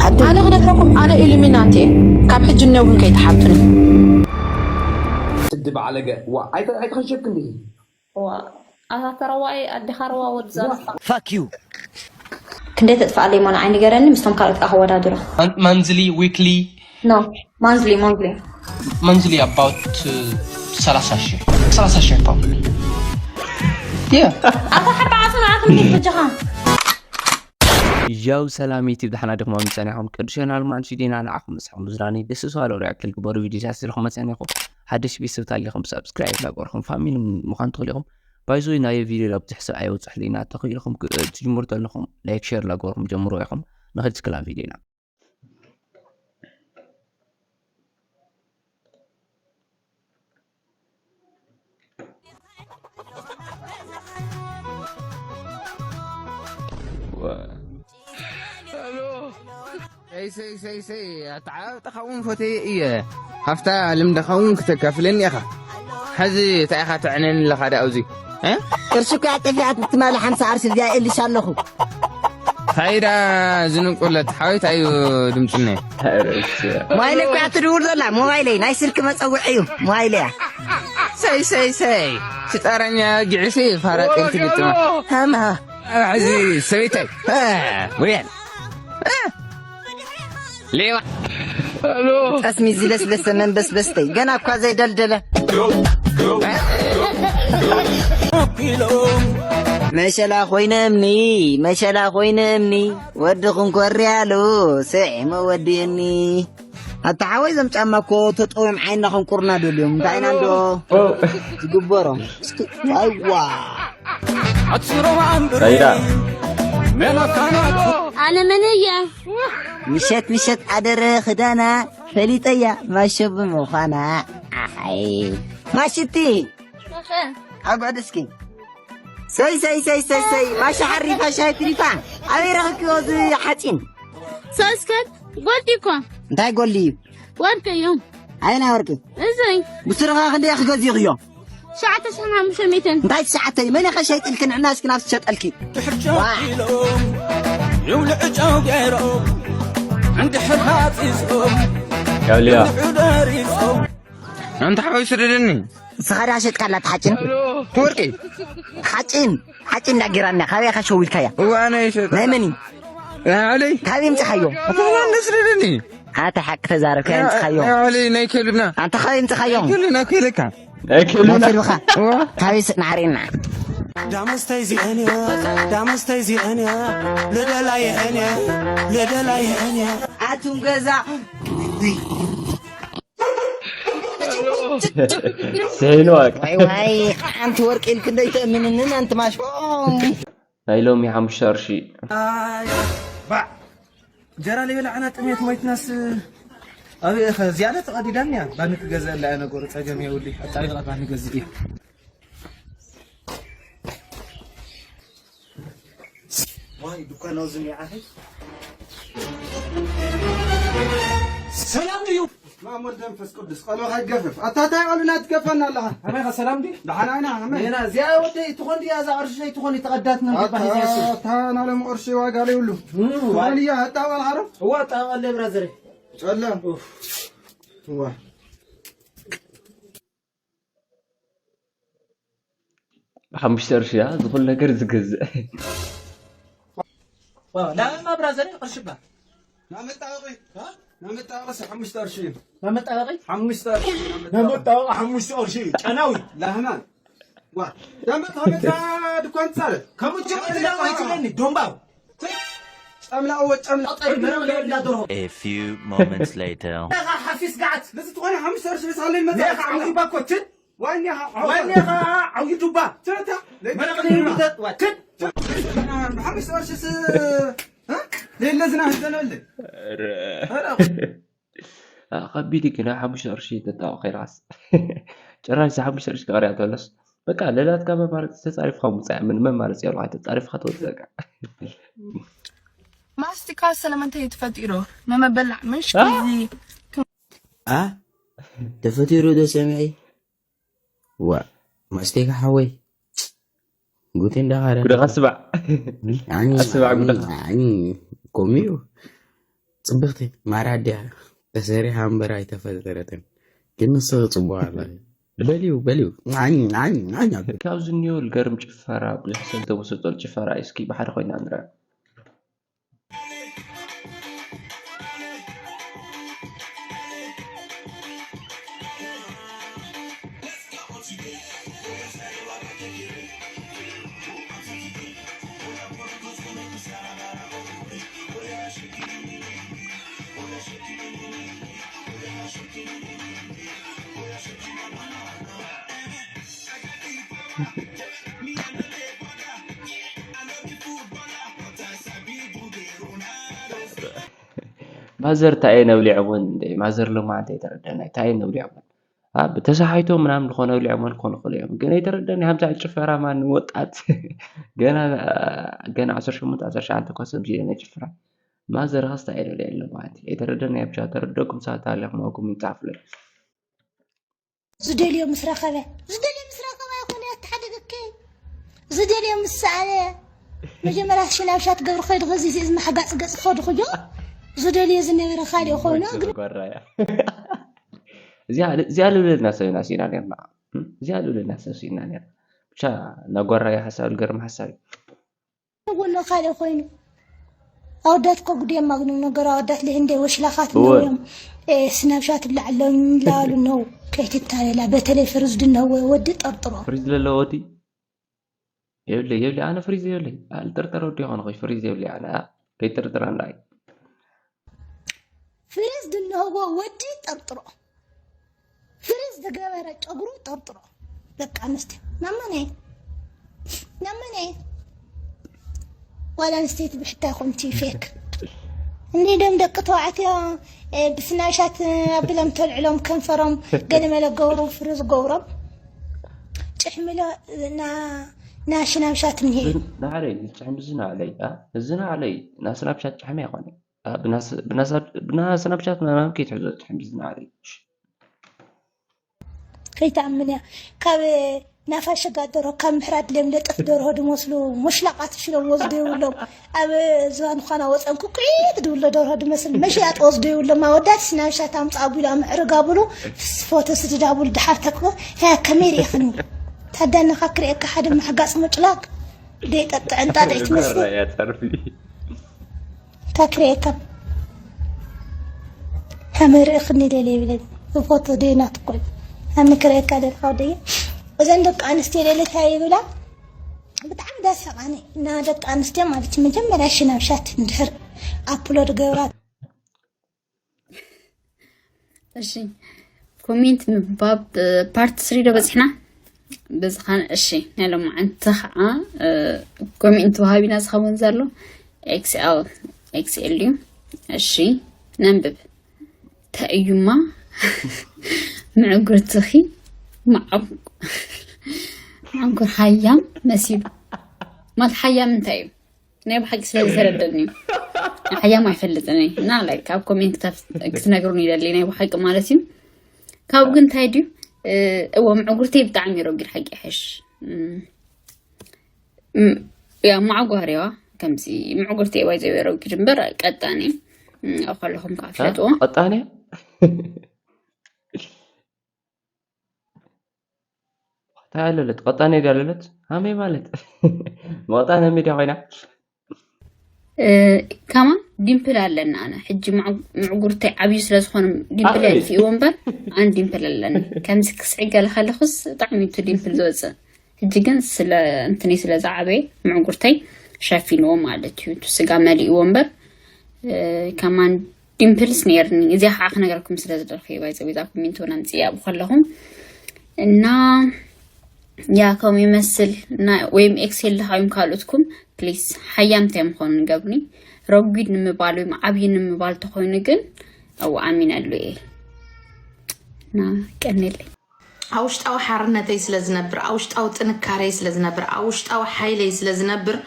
ኣነ ክነግረኩም፣ ኣነ ኢሉሚናቲ እየ። ካብ ሕጂ እነውን ከይትሓቱኒ። ስዲ ባዓለገ ዋ ኣይተ ኣይተኸሸብክ እንዲ ዋ ኣታ ተረዋይ ኣዴኻ ረዋ ወድ ዛልፋ Fuck you. ክንደይ ተጥፍኣለይ ሞ ንዓይ ንገረኒ ምስቶም ካልኦት ከዓ ከወዳድሮ monthly weekly no monthly monthly monthly about ሰላሳ ሺህ ሰላሳ ሺህ ፓውንድ yeah ኣታ ሓባ ዓፈና ዓፈን በጃኻ ያው ሰላም ዩቲብ ደሓና ድኹም ጸኒሖም ቅዱስ ዮናል ማንሱ ዲና ንዓኹም ምስሓም ብዝራኒ ደስ ዝባለ ወደ ያክል ግበሩ ቪዲዮ ሳስልኹም መጸኒኹም ሓደሽ ቤተሰብ ታሊኹም ሳብስክራይብ ላጎርኹም ፋሚሊ ምዃን ትኽእሉ ኢኹም ባይዞ ናይ ቪዲዮ ለብዝሕ ሰብ ኣይወጽሕልይና ተኽኢልኹም ትጅምሩ ተለኹም ላይክ ሼር ላጎርኹም ጀምሮ ኢኹም ንኽድ ስክላ ቪዲዮና ሰይ ሰይ ሰይ ሰይ ኣተዓባብጣኻ እውን ፈተየ እየ ሃፍታ ልምድኻ እውን ክተካፍለኒ ኢኻ ሕዚ እንታይ ኢኻ ተዕነኒ ኣለኻ ዳ ኣብዚ እ? ቅርሺ እኮ ኣጠፊኣት ትማሊ ሓምሳ ቅርሺ እዚኣ እልሽ ኣለኹ ፋይዳ ዝንቁለት ሓወይት ኣዩ ድምፅነ ሞባይለይ እኮ እያ ትድውል ዘላ ሞባይለይ ናይ ስልኪ መፀውዒ እዩ ሞባይለይ እያ ሰይ ሰይ ሰይ ስጣረኛ ጊዕሲ ፋራጢ ትግጥማ ሃማ ሕዚ ሰበይታይ ውያን ሌባ ጠስሚ ዝለስለሰ መንበስበስተይ ገና እኳ ዘይደልደለ መሸላ ኮይነ እምኒ መሸላ ኮይነ እምኒ ወዲ ክንኮሪ ኣሉ ስዒሙ ወዲእኒ ኣታ ሓወይ ዘም ጫማ እኮ ተጠውዮም ዓይንና ከንቁርና ደልዮም እንታይ ኢና እንዶ ዝግበሮም እስኪ ኣይዋ ሰይዳ ኣነ መን እየ ምሸት ምሸት ኣደረ ክዳና ፈሊጠያ ማሸ ብምዃና ኣይ ማሽቲ ኣጓድ እስኪ ሰይ ሰይ ሰይ ሰይ ሰይ ማሻ ሓሪፋ ሻይ ትሪፋ ኣበይ ረኽብክዮ እዚ ሓፂን ሰስከት ጎልዲ እኮ እንታይ ጎልዲ እዩ ወርቂ እዩ ኣየና ወርቂ እዘይ ብስርኻ ክንደይ ክገዚእኽዮ ትሽዓተ ሽሕን ሓሙሽተ ሚእትን እንታይ ትሽዓተ እዩ መን ኢኻ ሸይጥልኪ ንዕና እስኪ ናብ ትሸጠልኪ ይውልዕ ጨው ገይሮም እንድሕር ሃፂፆም ያውልያ ደሪፆም ኣንታ ሓወይ ስደደኒ ንስኻ ዳ ሸጥካላ ሓጭን ወርቂ ሓጭን ሓጭን እንዳጌራና ካበይ ኢኻ ሸዊልካያ እዋ ኣነ ይሸጥ ናይ መን እዩ ናይ ዓለይ ካበይ ምፅኻዮ ኣተና ስደደኒ ኣታ ሓቂ ተዛረብ ካበይ ምፅኻዮ ናይ ዓለይ ናይ ከልብና ኣንተ ካበይ ምፅኻዮ ከልና ከይለካ ናይ ከልብኻ ካበይ ስእ ንዓሪና ዳመስተይ ዚአን ዳመስተይ ዚአን ልደላይ እኔ ልደላይ እኔ ኣቱም ገዛ ስሒሉ ዋቅ ዋይ ዋይ ሓንቲ ወርቂ ኢልክ እንደይተእምንንን ኣንቲ ማሽኮ ናይ ሎሚ ሓሙሽተ ቅርሺ ባዕ እንጀራ ለይበላዕና ጥሜት ሞይትናስ ኣበይ ኢኸ ዝያዳ ተቐዲዳኒ እያ ባኒ ክገዝአላ እያ ነገሩ ጸገም የብሉይ ኣጣቢቐ ባኒ ገዝእ እየ ዋይ ዱኳን ኣብዚ እኒኣ ኣኸይ ሰላም ድዩ ማም ወልደ መንፈስ ቅዱስ ቆልዑ ከይትገፍፍ ኣታ እንታይ ቆልዑ ናይ ትገፈና ኣለኻ ከመይ ኸ ሰላም ድዩ ደሓና ኢና ከመይ ዜና እዚኣ ወደይ ትኾን ድያ እዛ ቅርሺ ዘይትኾን ይተቐዳት ነው ኣታ ናሎም ቅርሺ ዋጋ ዘይብሉ ትኾን እያ ኣጣ ቆልዓ ዶ እዋ ኣጣ ቆለ ብራዘር ጨለ እዋ ብሓሙሽተ ቅርሺ እያ ዝኹሉ ነገር ዝገዝእ ላማ ብራዘር ቅርሺ ባ ናመጣበቂ ናመጣበቂ ሓሙሽተ ቅርሺ እዩ መመጣበቂ ሓሙሽተ ቅርሺ መመጣበቂ ሓሙሽተ ቅርሺ እዩ ጨናዊ ላህማን ዋ ዳመት ሃመታ ድኳን ጻረ ከምኡ ጀምር ላማ ይትብለኒ ዶምባው ጨምላኦ ጨምላ A few moments later. ሓፊስ ጋዓት ነዚ ዝኾነ ሓሙሽተ ቅርሺ ብሳለይ መጣ ዓብዩ ባኮችን ዋኛ ዋኛ ዓብዩ ዱባ ትርታ መረቕ ዘይብሉ ዘጥዋችን ብሓሙሽተ ቅርሽስ ሌለ ዝናህዘነለ ከቢድ ግን ሓሙሽተ ቅርሺ ተጣቕ ከይራስ ጭራሽ ሓሙሽተ ቅርሺ ክቐርያ እንተሎስ በቃ ለላትካ መማረፂ ተፃሪፍካ ምፃእ ምን መማረፂ የብልካ ተፃሪፍካ ተወፅእ በቃ ማስቲካ ስለምንታይ እዩ ተፈጢሩ? ንመበላዕ ምሽ ከምዚ ኣ ተፈጢሩ ዶ ሰሚዐ ዋ ማስቲካ ሓወይ ጉቲ እንዳኻረ ጉድኻ ስባዕ ስባዕ ጉድኻ ኮሚዩ ጽብቕቲ ማራ ድያ? ተሰሪሓ እምበር ኣይተፈጠረትን። ግን ንሱ ጽቡቕ ኣላ። በልዩ፣ በልዩ። ዓኝ፣ ዓኝ፣ ዓኝ ኣብል። ካብዚ እኒኦ ልገርም ጭፈራ ብዙሕ ሰብ ተወሰጠሉ ጭፈራ እዩ። እስኪ ብሓደ ኮይና ንርኣ። ማዘር እንታይ ነብሊዖምን እንደ ማዘር ሎማዓንቲ ኣይተረደና እንታይ ነብሊዖምን። ኣብ ተሰሓይቶ ምናምን ዝኾነ ብሊዖምን ክኾኑ ይኽእሉ እዮም። ግን ኣይተረደኒ ሃምሳ ጭፈራ ማን ወጣት ገና ገና ዓሰርተ ሸሞንተ ዓሰርተ ትሽዓተ እኳ ሰብ ዚለ ናይ ጭፈራ ማዘር ኸስታ ኣይደለ የለ ማለት ኣይተረደኒ። ኣብቻ ተረደኩም ሰዓት ኣለኹም ኣኩም ይጻፍለይ። ዝደልዮ ምስ ረኸበ ዝደልዮ ምስ ረኸበ ኣይኮነ ኣተሓደገከ ዝደልዮ ምስ ሰኣለ መጀመርያ ሽናብሻት ገብሪ ከይዱ ከዚ እዚ ማሕጋፅ ገፅ ክኸዱ ክዮ ዝደልዮ ዝነበረ ካልእ ኮይኑ ግን ጓራያ እዚኣ ልብለና ሰብ ኢና ሲና ነርና። እዚኣ ልብለና ሰብ ሲና ነርና። ብቻ ናጓራያ ሓሳብ ልገርም ሓሳብ እዩ። ወሎ ካልእ ኮይኑ ኣወዳት እኮ ጉድ የማግኑ ነገሩ ኣወዳት ለህንደ ወሽላኻት ነው እዮም ስናብሻት ብላዕሎም ይላሉ ነው ከይትታለላ በተለይ ፍርዝ ድነው ወዲ ጠርጥሮ ፍሪዝ ለለዎ ወዲ የብለይ የብለይ ኣነ ፍሪዝ የብለይ ኣልጥርጥር ወዲ ይኾን ኾይ ፍሪዝ የብለይ ኣነ ከይጥርጥር ኣንዳይ ፍሪዝ ድነህዎ ወዲ ጠርጥሮ ፍሪዝ ዝገበረ ጨጉሩ ጠርጥሮ ደቂ ኣንስትዮ ናመነ ናመነ ጓል ኣንስተይቲ ብሕታይ ኮንቲ ፌክ እንዲ ደም ደቂ ተባዕትዮ ብስናሻት ኣቢሎም ተልዕሎም ከንፈሮም ገለመለ ገብሮም ፍሪ ዝገብሮም ጭሕምሎ ናሽናምሻት እኒሄ እዩ። ንዓለይ ዝጭሕም እዚ ንዓለይ ኣ፣ እዚ ንዓለይ ናስናብሻት ጭሕም ኣይኮነ። ኣ፣ ብናስ- ብናሳ- ብናስናብሻት ምናምን ከይትሕዞ ዝጭሕም እዚ ንዓለይ። እሺ። ከይትኣምን እያ ካብ ናፋሸጋ ደርሆ ካብ ምሕራድ ለምለጠፍ ደርሆ ድመስሉ ሙሽላቃት ሽሎም ወስዶ ይብሎም ኣብ ዝባን ኳና ወፀን ኩኩዒት ድብሎ ደርሆ ድመስል መሽያጥ ወስዶ ይብሎም ኣወዳት ስናብሻት ኣምፃ ኣጉሉ ኣምዕርግ ኣብሉ ፎቶ ስድድ ኣብሉ ድሓር ተክቦ ያ ከመይ ርኢኽኒ ታዳነኻ ክርእየካ ሓደ ማሕጋፅ ሙጭላቅ ደይ ጠጥዐ እንጣጥዒ ትመስሊ ጓራ እያ ጸርፊ። ታክሬካ ሃመርእ ክኒ ደለ ይብለኒ ብፎቶ ደይ ናትኮይ ኣምክረካ ደልካ ደየ እዘን ደቂ ኣንስትዮ ደለ ታይ ይብላ ብጣዕሚ ደስ ሰቃኒ እና ደቂ ኣንስትዮ ማለት እዩ። መጀመርያ ሽናብሻት እንድሕር ኣፕሎድ ገብራ እሺ ኮሜንት ምንባብ ፓርት ስሪ ዶ በፂሕና በዝኻን እሺ ናይ ሎማዓንቲ ከዓ ኮሜንት ወሃቢና ዝኸውን ዘሎ ኤክስኤል ኤክስኤል እዩ። እሺ ነንብብ ተእዩማ ምዕጉርትኺ መዓጉር ሃያም መሲሉ ማለት ሃያም እንታይ እዩ? ናይ ብሓቂ ስለ ዝተረደኒ እዩ። ሓያም ኣይፈልጥን እየ እና ላይክ ኣብ ኮሜንት ክትነግሩን ይደሊ ናይ ብሓቂ ማለት እዩ። ካብኡ ግን እንታይ ድዩ እዎ ምዕጉርተይ ብጣዕሚ ረጒድ ሓቂ ይሕሽ ያ ማዕጓርዋ ከምዚ ምዕጉርተይ ባይዘ ረጒድ እምበር ቀጣኒ ከለኹም ከዓ ፍለጥዎ ቀጣኒ እንታይ ኣለለት ቀጣኔ ድያ ኣለለት ሃመይ ማለት መቐጣነ ሚድያ ኮይና ከማ ዲምፕል ኣለና ኣነ ሕጂ ምዕጉርተይ ዓብዩ ስለዝኾነ ዲምፕል ኣጥፊእዎ እምበር ኣን ዲምፕል ኣለኒ ከምዚ ክስዕግ ገለ ከለኹስ ብጣዕሚ እቲ ዲምፕል ዝወፅእ ሕጂ ግን ስለ እንትኒ ስለ ዝዓበየ ምዕጉርተይ ሸፊንዎ ማለት እዩ እቲ ስጋ መሊእዎ እምበር ከማን ዲምፕልስ ነይርኒ እዚኣ ከዓ ክነገረኩም ስለ ዝደልኩ ባይዘ ቤዛ ኮሜንት እውን ኣምፅእ ኣብኡ ከለኹም እና ያ ከም ይመስል ወይም ኤክሴል ድሃ ወይም ካልኦትኩም ፕሊስ ሓያምታይ ምዃኑ ንገብኒ ረጒድ ንምባል ወይም ዓብዪ ንምባል ተኾይኑ ግን ኣው ኣሚነሉ እየ እና ቀኒለይ ኣብ ውሽጣዊ ሓርነተይ ስለ ዝነብር ኣብ ውሽጣዊ ጥንካረይ ስለ ዝነብር ኣብ ውሽጣዊ ሓይለይ ስለ ዝነብር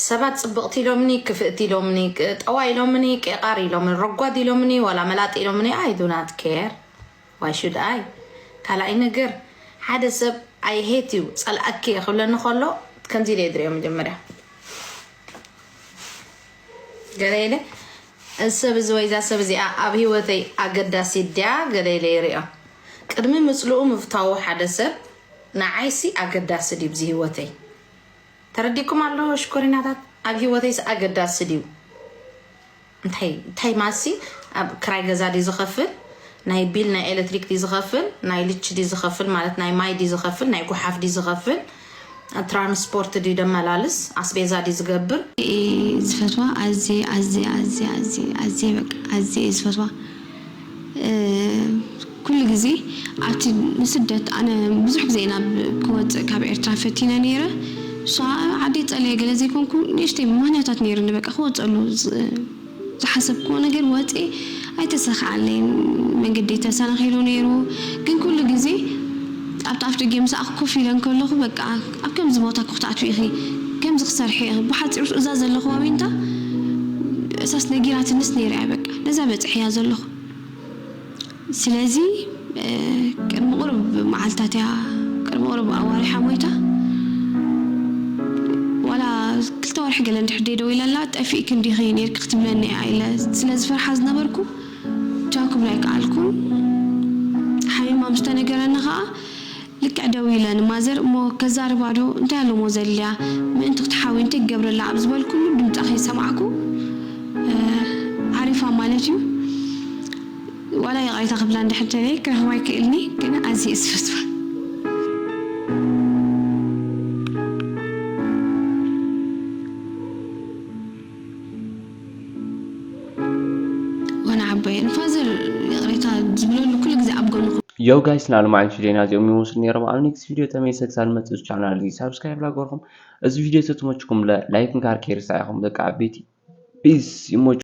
ሰባት ፅብቕቲ ኢሎምኒ ክፍእቲ ኢሎምኒ ጠዋ ኢሎምኒ ቄቓር ኢሎምኒ ረጓድ ኢሎምኒ ዋላ መላጥ ኢሎምኒ I do not care why should I ካልኣይ ነገር ሓደ ሰብ I hate you ፀልኣኪ እየ ክብለኒ ከሎ ከምዚ ኢለ እየ ዝሪኦ መጀመርያ ገለ ኢለ እዚ ሰብ እዚ ወይ እዛ ሰብ እዚኣ ኣብ ህይወተይ ኣገዳሲት ድያ ገለ ኢለ ይሪኦ። ቅድሚ ምጽልኡ ምፍታዉ ሓደ ሰብ ንዓይሲ ኣገዳሲ ድዩ ኣብዚ ህይወተይ? ተረዲኩም ኣሎ ሽኮሪናታት? ኣብ ህይወተይስ ኣገዳሲ ድዩ? እንታይ እንታይ ማሲ ኣብ ክራይ ገዛ ድዩ ዝኸፍል? ናይ ቢል ናይ ኤሌክትሪክ ድዩ ዝኸፍል? ናይ ልቺ ድዩ ዝኸፍል? ማለት ናይ ማይ ድዩ ዝኸፍል? ናይ ጉሓፍ ድዩ ዝኸፍል? ትራንስፖርት ድዩ ደመላልስ? ኣስቤዛ ድዩ ዝገብር? ዝፈትዋ ኣዝየ ኣዝየ ኣዝየ ኣዝየ ኣዝየ በቃ ኣዝየ እየ ዝፈትዋ። ኩሉ ግዜ ኣብቲ ንስደት ኣነ ብዙሕ ግዜ ናብ ክወፅእ ካብ ኤርትራ ፈቲነ ነይረ። እሷ ዓደይ ፀለየ ገለ ዘይኮንኩ ንእሽተይ ምኽንያታት ነይሩኒ በቃ ክወፀሉ ዝሓሰብክዎ ነገር ወፅኤ ኣይተሳኽዓለይን። መንገዲ ተሰናኺሉ ነይሩ። ግን ኩሉ ግዜ ኣብቲ ኣፍ ደገ ምስ ኣኹ ኮፍ ኢለ እንከለኹ በቃ ኣብ ከምዚ ቦታ እኮ ክትኣትዊ ኢኺ፣ ከምዚ ክሰርሒ ኢኺ፣ ብሓፂሩ እዛ ዘለኹዋ ዊንታ እሳስ ነጊራትንስ ነይራ እያ በቃ ነዛ በፅሐያ ዘለኹ። ስለዚ ቅድሚ ቁሩብ መዓልታት እያ ቅድሚ ቁሩብ ኣዋሪሓ ሞይታ። ዋላ ክልተ ወርሒ ገለ እንድሕር ደይ ደው ኢለላ ጠፊእኪ እንዲኺ ነይርኪ ክትብለኒ እያ ኢለ ስለ ዝፈርሓ ዝነበርኩ ቻው ክብላ ኣይከኣልኩን። ሓሚማ ምስ ተነገረኒ ከዓ ልክዕ ደው ኢለ ንማዘር እሞ ከዛርባ ዶ እንታይ ኣለሞ ዘድልያ ምእንቲ ክትሓዊ እንታይ ክገብረላ ኣብ ዝበልኩሉ ድምፃ ከይሰማዕኩ ዓሪፋ ማለት እዩ። ዋላ ይቕሬታ ክብላ እንድሕር ተለየ ክረኽባ ኣይክእልኒ ግን ኣዝየ እየ ዝፈትዋ። ዋና ዓባየን ፋዘር ይቕሬታ ዝብለሉ ኩሉ ግዜ ኣብ ጎንኹ። Yo guys፣ ናሉ ማዓልቲ ዜና እዚኦም ይመስሉ ነይሮም። ኣብ ኔክስት ቪድዮ ተመልሰ ክሳብ መፅእ ቻናል እዚ ሳብስክራይብ ላገርኩም፣ እዚ ቪድዮ ተትመችኩም ላይክ ንካር ከይርሳ ኢኹም። ደቂ ዓበይቲ ፒስ ይመች።